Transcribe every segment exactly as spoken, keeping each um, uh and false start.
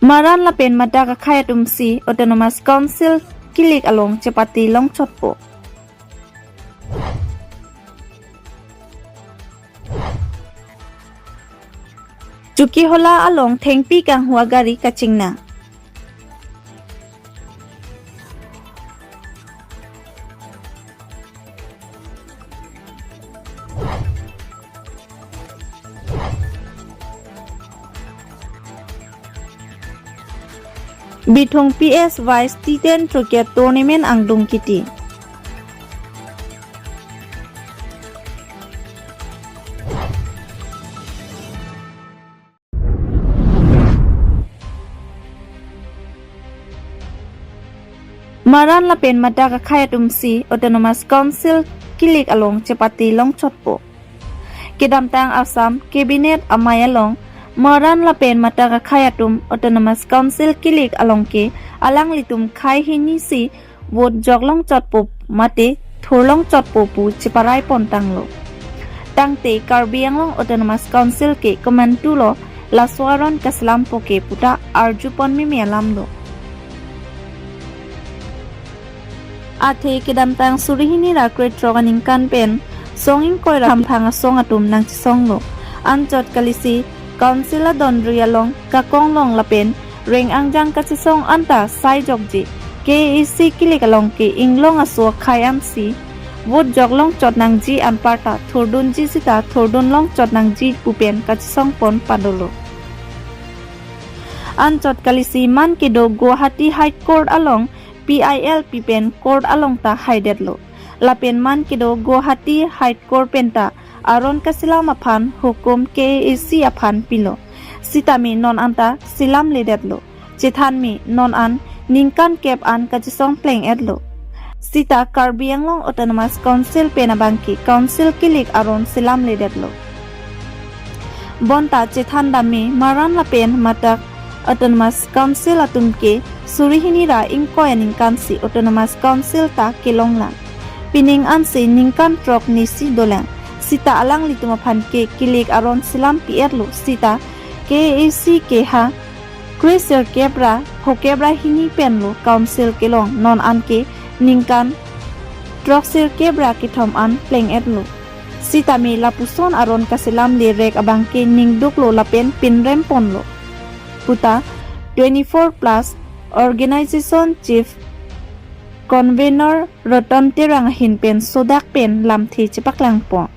Maran lapen madak akhei atum si Autonomous Council kilik along chepate longchotpo. Chokihola along thengpi kanghu agari kachingna. Bithung P S Vice T ten Cricket Tournament angdung kiti. Maran lapen madak akhei atum si Autonomous Council kilik along chepate longchotpo. Kedamtang Assam Cabinet amei along Maran lapen madak akhei atum Autonomous Council kilik along ke alanglitum khei hini si vote jok longchotpo mate thur longchotpo pu cheparai pon tanglo. Tangte Karbi Anglong Autonomous Council ke komantu lo, laso aron kaselampo ke puta arju pon meme alam lo. Athe kedamtang suri hini ra krethrok aningkan pen song ingkoi ra hamphang asong atum nangchesonglo. Anchot kalisi Council adonri along kakonglong lapen reng angjang kachesong anta sai jokji. K A A C kilik along ke inglong aso akhei ansi vote jok longchot nangji anparta thurdunji sita thurdun longchot nangji pu pen kachesong pon padolo. Anchot kalisi man kedo Guwahati High Court along P I L pi pen court along ta haidetlo. Lapen man kedo Guwahati High Court pen ta aron kaselam aphan hukum K A A C aphan pilo. Sitame non anta selamledetlo. Chethanme non an ningkan kep an kachesong pleng-etlo. Sita Karbi Anglong Autonomous Council pen abangke Council kilik aron selamledetlo. Bonta chethan damme Maran lapen madak Autonomous Council atum ke suri hini ra ingkoi aningkan si Autonomous Council ta kelonglang. Pining ansi ningkan throk nisi dolang. Sita alanglitum aphan ke kilik aron selam pi-etlo. Sita K A A C ke ha kre sirkep ra phokep ra hini penlo Council kelong, non anke ningkan throk sirkep ra kethom an pleng-etlo. Sitame lapuson aron kaselamle rek abangke ningduklo lapen pinrem ponlo puta twenty-four plus Organization Chief Convener Ratan Terang ahin pen sodak pen lamthe chepaklang pon.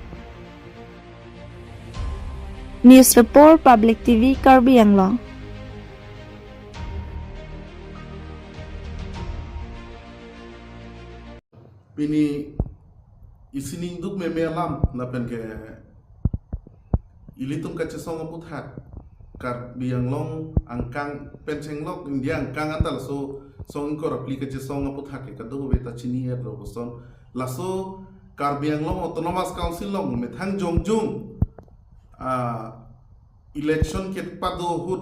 News Report, Public T V, Karbi Anglong. Pini isi ningduk meme alam lapen ke ilitum kachesong aputhak, Karbi Anglong angkang pen chenglok India angkang anta laso song ingkoi ra phli kachesong aputhak ke kadokave ta chini-etlo puson. Laso Karbi Anglong Autonomous Council along methang jongjong, ah, election kepado ahut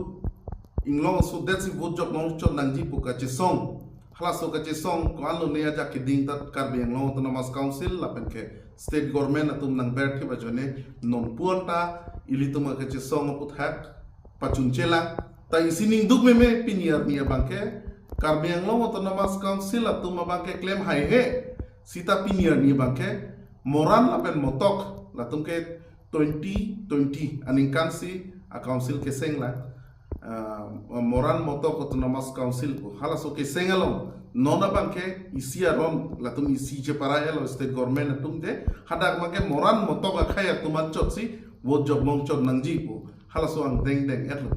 inglong aso det si vote jok longchot nangji pu kachesong. Halaso kachesong ko-an lone ajak keding ta Karbi Anglong Autonomous Council lapen ke state government atum nangberthip ajoine non pu-an ta ilitum akachesong aputhak pachunchelang. Ta isi ningduk meme pini arni abangke Karbi Anglong Autonomous Council atum abangke klem haihe. Sita pini arni abangke Moran lapen Motok latum ke twenty twenty aningkan si a-council kesenglang, ah, Moran Motok Autonomous Council pu. Halaso keseng along non abangke isi aron latum isi cheparai-etlo state government atum de, hadak abangke Moran Motok akhei atum anchot si vote jok longchot nangji pu halaso angdeng deng-etlo.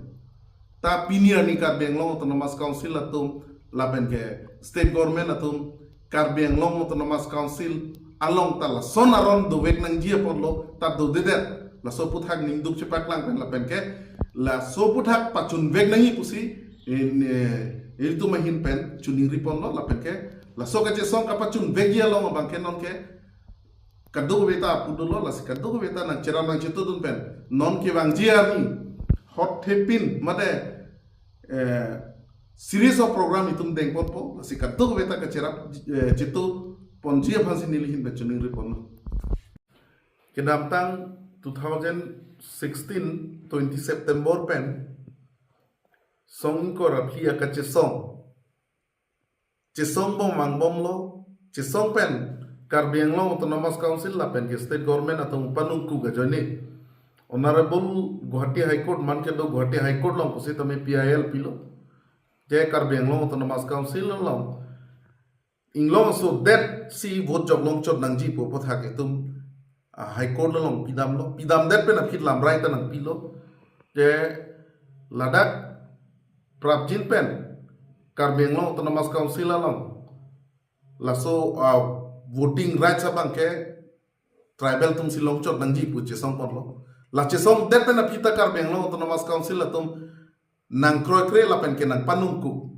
Ta pini arni Karbi Anglong Autonomous Council atum lapen ke state government atum Karbi Anglong Autonomous Council along ta lason aron dovek nangji apotlo ta dodedet. Laso aputhak ningduk chepaklang pen lapen ke laso aputhak pachunvek nangji pusi, eh, ne, ilitum ahin pen choningri ponlo lapen ke laso kachesong kapachunvekji along abangke non ke kadokave ta apu dolo, lasi kadokave ta nangcherap nangchetudun pen non kevangji arni hot thepin mate, eh, series of program itum deng ponpo, lasi kadokave ta kacherap, eh, chetu ponji aphansi neli ahin pen choningri ponlo. Kedamtang two thousand sixteen twenty September pen song ingkoi ra phli akachesong, chesong bom vangbomlo, chesong pen Karbi Anglong Autonomous Council lapen ke state government atum panungkuk ajoine Honorable Guwahati High Court, man kedo Guwahati High Court along pusitame P I L pilo. Je Karbi Anglong Autonomous Council along inglong aso det si vote jok longchot nangji pu aputhak itum, ah, High Court along pidamlo. Pidamdet pen aphi lamrai ta nangpilo. Je ladak prapjin pen Karbi Anglong Autonomous Council along laso, ah, voting rights abang ke tribal atum si longchot nangji pu chesong ponlo. La chesongdet pen aphi ta Karbi Anglong Autonomous Council atum nangkroikre lapen ke nangpanungkuk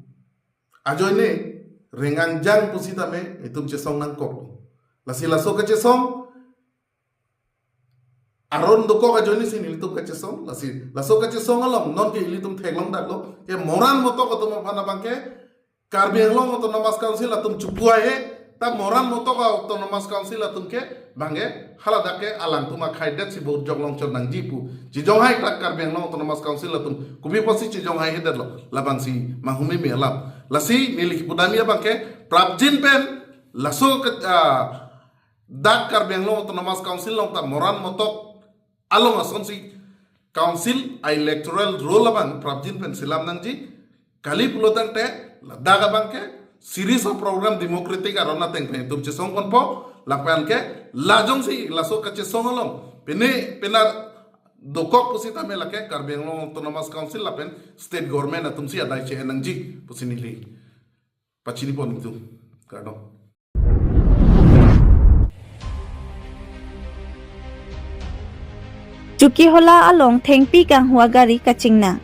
ajoine rengangjang pusitame itum chesong nangkok. Lasi laso kachesong aron dokok ajoine si nelitum kachesong, lasi laso kachesong along non ke ilitum theklong daklo, ke moran motok atum aphan abang ke Karbi Anglong Autonomous Council atum chupu ahe, ta moran motok Autonomous Council atum ke bang ke haladak ke alangtum akhaidet si vote jok longchot nangji pu chejong hai tak Karbi Anglong Autonomous Council atum. Kopi pusi chejong hai hedetlo, labang si manghumeme alam. Lasi neli kipudamji abang ke prapjin pen laso ke, ah, dak Karbi Anglong Autonomous Council along ta moran motok along asonsi council a-electoral roll abang prapjin pen selam nangji. Kali pulotangte ladak abang ke series of program democratic aron ateng pen itum chesong ponpo, lapen ke la jongsi laso kachesong along pine pina dokok pusitame lake Karbi Anglong Autonomous Council lapen state government atum si adai che nangji pusi neli pachini pon itum. Kardom. Chokihola along thengpi kanghu agari kachingnang.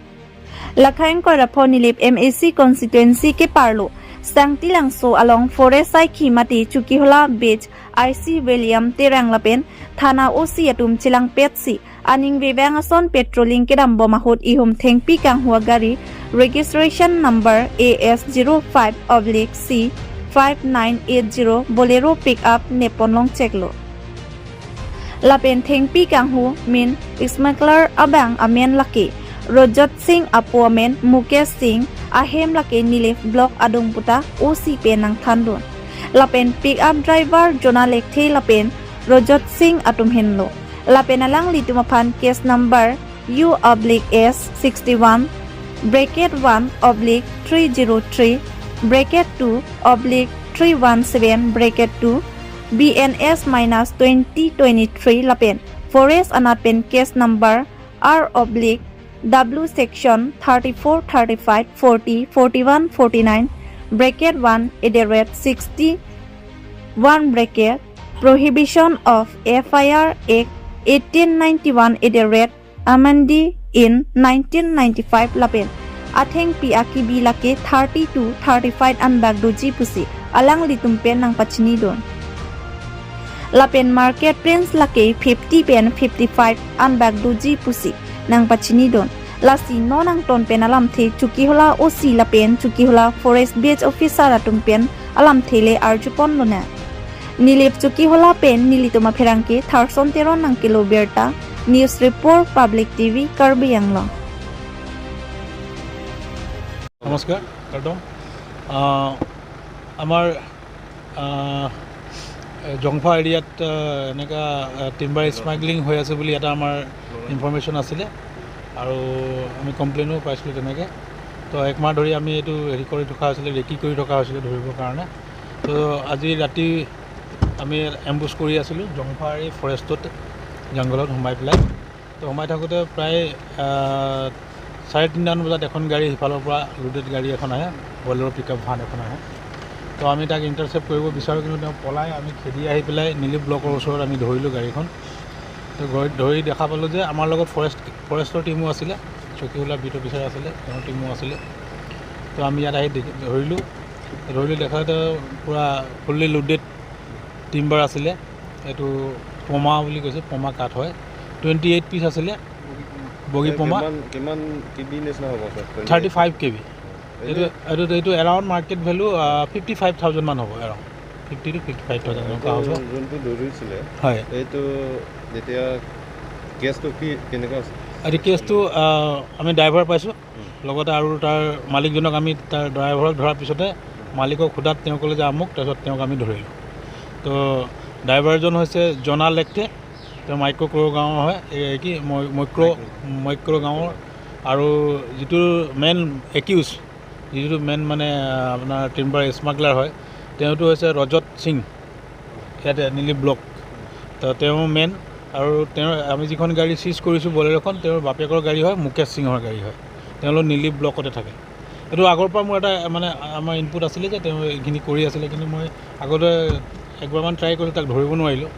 Lakha ingkoi ra pho Nilip M A C constituency keparlo Sangtilangso along forest saikhi mate Chokihola Beach I C William Terang lapen thana O C atum chelangpetsi aning vevang ason patrolling kedambom ahut ihum thengpi kanghu agari registration number A S zero five oblique C five nine eight zero Bolero pickup nepon longcheklo. Lapen thengpi kanghu min smuggler abang amen lake Rojot Singh, apo amen Mukesh Singh, ahem lake Nilip Block adung puta O C pen nangthandun. Lapen pickup driver Jonah Lekthe lapen Rojot Singh atum henlo. Lapen alanglitum aphan case number U oblique S sixty one bracket one oblique three zero three bracket two oblique three one seven bracket two B N S minus twenty twenty three lapen forest anat pen case number R oblique W section thirty four, thirty five, forty, forty one, forty nine bracket one at the rate sixty one bracket prohibition of F I R Act eighteen ninety one at the rate amended in nineteen ninety five lapen athengpi akibi lake thirty to thirty five anbak doji pusi alanglitum pen nangpachinidun. Lapen market prince lake fifty pen fifty five anbak doji pusi nangpachinidun. Lasi non angton pen alamthe Chokihola O C lapen Chokihola Forest Beat Officer atum pen alamthe le arjuponlonang. Nilip Chokihola pen nelitum apherangke Tharson Teron nangkelo birta, News Report, Public T V, Karbi Anglong. নমস্কাৰ, কৰ্ডম। আহ, আমাৰ, আহ, জংফা এৰিয়াত, আহ, এনেকুৱা, আহ, timber smuggling হৈ আছে বুলি এটা আমাৰ ইনফৰমেশ্যন আছিলে আৰু আমি কমপ্লেইনো পাইছিলোঁ তেনেকৈ। তো একমাহ ধৰি আমি এইটো হেৰি কৰি থকা হৈছিলে, ৰেকি কৰি থকা হৈছিলে ধৰিবৰ কাৰণে। তো আজি ৰাতি আমি এম্বুছ কৰি আছিলোঁ জংফা এৰি ফৰেষ্টত, জংঘলত সোমাই পেলাই। তো সোমাই থাকোঁতে প্ৰায়, আহ, চাৰে তিনিটামান বজাত এখন গাড়ী সিফালৰ পৰা লোডেড গাড়ী এখন আহে, বলেৰ' পিক আপ ভান এখন আহে। তো আমি তাক ইণ্টাৰচেপ্ট কৰিব বিচাৰোঁ, কিন্তু তেওঁ পলাই। আমি খেদি আহি পেলাই নিলিপ ব্লকৰ ওচৰত আমি ধৰিলোঁ গাড়ীখন। তো গৈ ধৰি দেখা পালোঁ যে আমাৰ লগত ফৰেষ্ট, ফৰেষ্টৰ টীমো আছিলে, চকীহোলা বিট অফিচাৰ আছিলে, তেওঁৰ টীমো আছিলে। তো আমি ইয়াত আহি দেখি, ধৰিলোঁ, ধৰিলোঁ দেখাতে পূৰা ফুল্লি লোডেড টিম্বাৰ আছিলে। এইটো পমা বুলি কৈছে, পমা কাঠ হয়। টুৱেণ্টি এইট পিচ আছিলে বগী পমা। কিমান, কিমান কেবি নিচিনা হ'ব ছাৰ? Thirty five KB. এইটো, এইটো, এইটো এৰাউণ্ড মাৰ্কেট ভেলু, আহ, ফিফটি ফাইভ থাউজেণ্ড মান হ'ব, around fifty two fifty five thousand এনেকুৱা হ'ব। যোনটো ধৰিছিলে, হয়। এইটো যেতিয়া কেছটো কি, কেনেকুৱা আছে? এইটো কেছটো, আহ, আমি ড্ৰাইভাৰ পাইছোঁ। লগতে আৰু তাৰ মালিকজনক আমি, তাৰ ড্ৰাইভাৰক ধৰাৰ পিছতে মালিকক সোধাত তেওঁ ক'লে যে আমুক, তাৰপিছত তেওঁক আমি ধৰিলোঁ। তো ড্ৰাইভাৰজন হৈছে জনা লেকটে, তেওঁ মাইক্ৰ' ক্ৰ' গাঁৱৰ হয়, এই কি মই- মৈক্ৰ' মৈক্ৰ' গাঁৱৰ। আৰু যিটো মেইন একিউজ, যিটো মেইন মানে আপোনাৰ টিম্বাৰ স্মাগলাৰ হয়, তেওঁতো হৈছে ৰজত সিং, ইয়াতে নিলি ব্লক। তো তেওঁ মেইন। আৰু তেওঁৰ, আমি যিখন গাড়ী চিজ কৰিছোঁ বলেৰ'খন, তেওঁৰ বাপেকৰ গাড়ী হয়, মুকেশ সিঙৰ গাড়ী হয়, তেওঁলোক নিলি ব্লকতে থাকে। এইটো আগৰ পৰা মোৰ এটা মানে আমাৰ ইনপুট আছিলে যে তেওঁ এইখিনি কৰি আছিলে, কিন্তু মই আগতে একবাৰমান ট্ৰাই কৰিলোঁ, তাক ধৰিব নোৱাৰিলোঁ,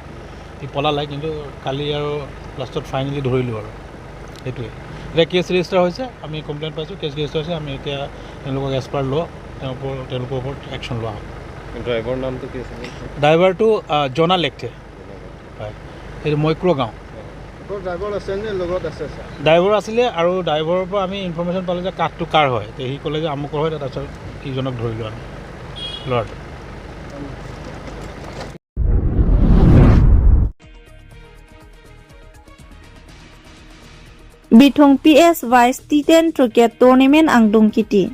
সি পলালে। কিন্তু কালি আৰু লাষ্টত ফাইনেলি ধৰিলোঁ আৰু সেইটোৱে। এতিয়া কেছ ৰেজিষ্টাৰ হৈছে, আমি কমপ্লেইন পাইছোঁ, কেছ ৰেজিষ্টাৰ হৈছে, আমি এতিয়া তেওঁলোকক এজ পাৰ ল' তেওঁৰ ওপৰত, তেওঁলোকৰ ওপৰত একশ্যন লোৱা হ'ব। ড্ৰাইভাৰ নামটো কি আছিলে? ড্ৰাইভাৰটো আহ, জনা লেকটে। হয়, এইটো মৈক্ৰ' গাঁও। আকৌ ড্ৰাইভাৰ আছে নে লগত আছে, ছাৰ? ড্ৰাইভাৰ আছিলে আৰু ড্ৰাইভাৰৰ পৰা আমি ইনফৰমেশ্যন পালোঁ যে কাঠটো কাৰ হয়, তে সি ক'লে যে আমুকৰ হয়, তাৰপিছত ইজনক ধৰিলোঁ আমি, ল'ৰাটো। Bithung P S Vice T ten Cricket Tournament angdung kiti.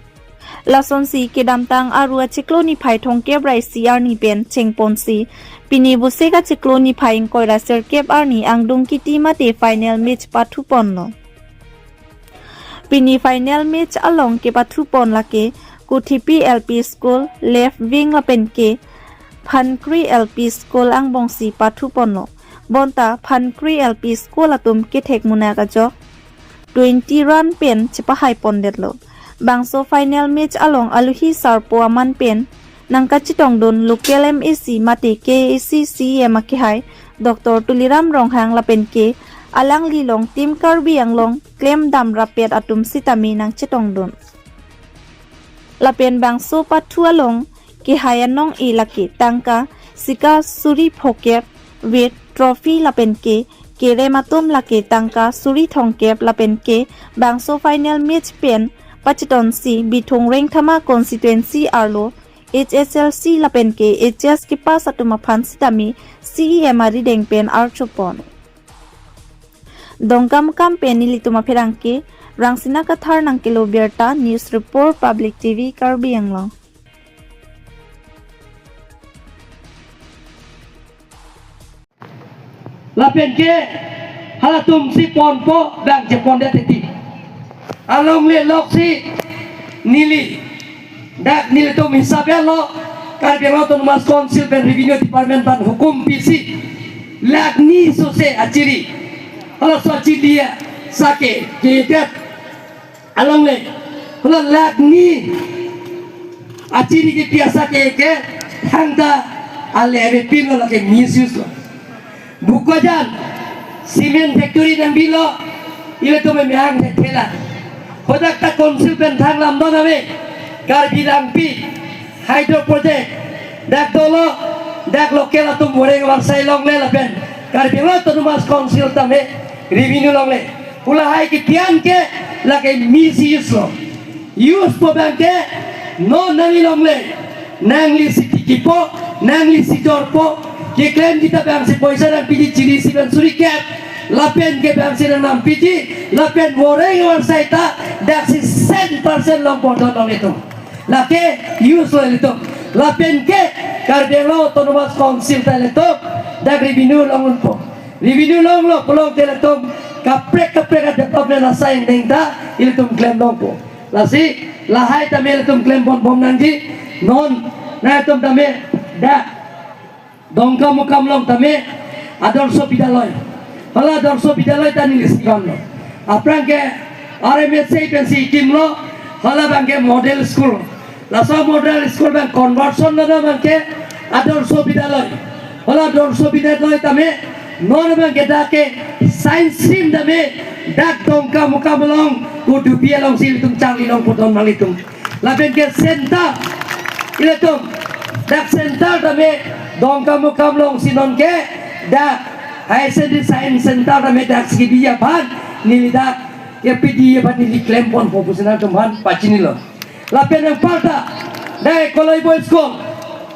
Lasonsi kedamtang Aru achiklo niphai thomkep ra isi arni pen chengponsi, pini Vosek achiklo niphai ingkoi ra sirkep arni angdung kiti mate final match pathuponlo. Pini final match along kepathupon lake Kuthipi L P School, left wing lapen ke Phankri L P School angbongsi pathuponlo. Bonta Phankri L P School atum kethek munak ajok twenty run pen chepahaipondetlo. Bangso final match along aluhi sarpo aman pen nangkachetongdun local M A C mate K A A C C E M akehai Doctor Tuliram Ronghang lapen ke alanglilong Team Karbi Anglong klemdam rapet atum sitame nangchetongdun. Lapen bangso pathu along kehai anong-e lake tangka sika suri phokep with trophy lapen ke kerem atum lake tangka suri thomkep lapen ke bangso final match pen pachetonsi Bithung Rengthama constituency arlo H S L C lapen ke H S kepass atum aphan sitame C E M arideng pen archopon. Dongkamukam pen nelitum apherangke Rangsina Kathar nangkelo birta, news report Public T V Karbi Anglong. Lapen ke halatum si ponpo bang chepondet titi. Alongle loksi neli dak nelitum hisap lo, Karbi Anglong Autonomous Council pen Revenue Department pen hukum pisi lakh ni sose achiri, halaso achiri asake kedet alongle, hala lakh ni achiri kepi asake ke thangta ale avepinlo, lake misuse lo. Bokajan cement factory nangbilo, ilitum mehang thela. Hadak ta council pen thang lamdon ave, Karbi Langpi hydro project dak dolo, dak local atum voreng varsai longle lapen Karbi Anglong Autonomous Council tame revenue longle. Pu lahai kepi-an ke lake misuse lo. Usepo abang ke non nangli longle, nangli si tikipo, nangli si jorpo, keklem kita abang si poisa nangpiji chiri isi pen suri kep, lapen ke abang si nang nangpiji, lapen voreng varsai ta dak si cent percent longpo don longle tum. Lake use lo ilitum. Lapen ke Karbi Anglong Autonomous Council ta ilitum dak revenue longpo. Revenue longlo pulote ilitum kaprek kaprek a-development asai ingdeng ta ilitum klem longpo. Lasi lahai tame ilitum klem ponbom nangji. Non nangtum tame dak Dongkamukam along tame Adorsho Vidyalaya. Hala Adorsho Vidyalaya ta neli si vanlo. Aphrang ke R M S A pensi kimlo, hala abang ke model school. Laso model school abang conversion lo abang ke Adorsho Vidyalaya. Hala Adorsho Vidyalaya tame non abang ke dak ke science stream tame dak Dongkamukam along Kudupi alongsi ilitum charli longpo don nanglitum. Lapen ke center, ilitum dak center tame Dongkamukam alongsi non ke dak Higher Secondary Science Center tame dak si kebi aphan neli dak kepi aphan neli klem ponpo pusi nangtum aphan pachinilo. Lapen anparta dak Ekalibya School,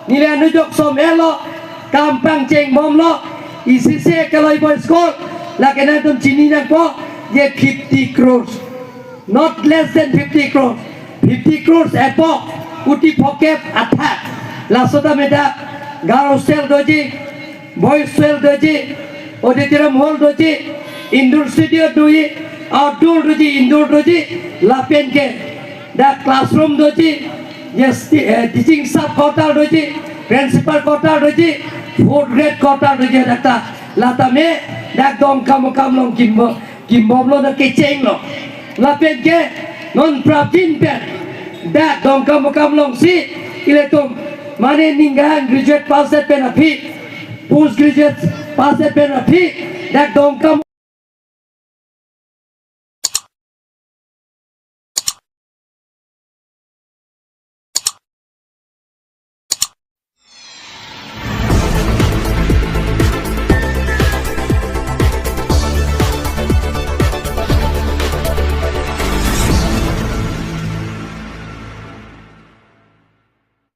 neli anujok som elo, kam pangchengbomlo, isi si Ekalibya School, lake nangtum chini nangpo, ye fifty crores. Not less than fifty crore, fifty crores above, kuti phokep athak. Laso tame dak girls' hostel doji, boys' hostel doji, auditorium hall doji, indoor studio doji, outdoor doji, indoor doji, lapen ke dak classroom doji, yes, ti-, eh, teaching staff quarter doji, principal quarter doji, fourth grade quarter doji dak ta. La tame dak Dongkamukam along kimbo, kimbomlo, dak kechenglo. Lapen ke non prapjin pen dak Dongkamukam alongsi ilitum mane ningkan graduate pass pen aphi, post graduate pass pen aphi, dak Dongkam